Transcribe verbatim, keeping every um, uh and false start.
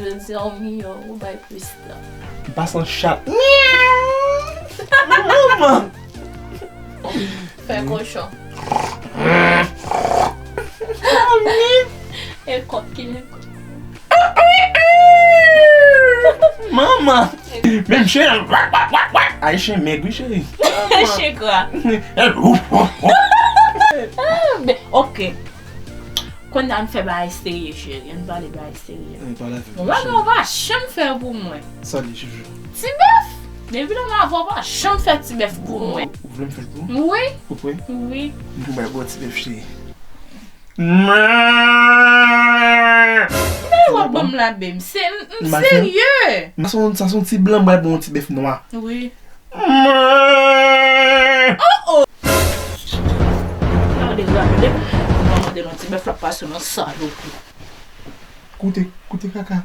Yo di a w miyò, ou bay plis tan. M pa san chat. Manman! Fè kochon. E kòk ki nen kòk. Manman! Menm chen. Ay, chen mèg, wi, cheri. Chen gra. Ah, ben, ok. Kounye a n fè bagay serye, cheri. N pale bagay serye. Ann pale avè m, Bon, bagay cheri. Ou pa janm fè pou mwen. Sa li, chouchou? Ti bèf. Depi lè m avè w, ou pa janm fè ti bèf pou mwen. Ou vle m fè l pou? Wi, Ou kwè? Wi. M pou bay bon ti bèf, cheri. Bay w ap ban m la, babe. Se, m, m serye. Sa se yon, sa se yon ti blan, bay bon ti bèf nwa. Wi. Oh, oh. Gade, gade. Mwen mande non ti bèf la pase nan salopri. Koute, koute kaka.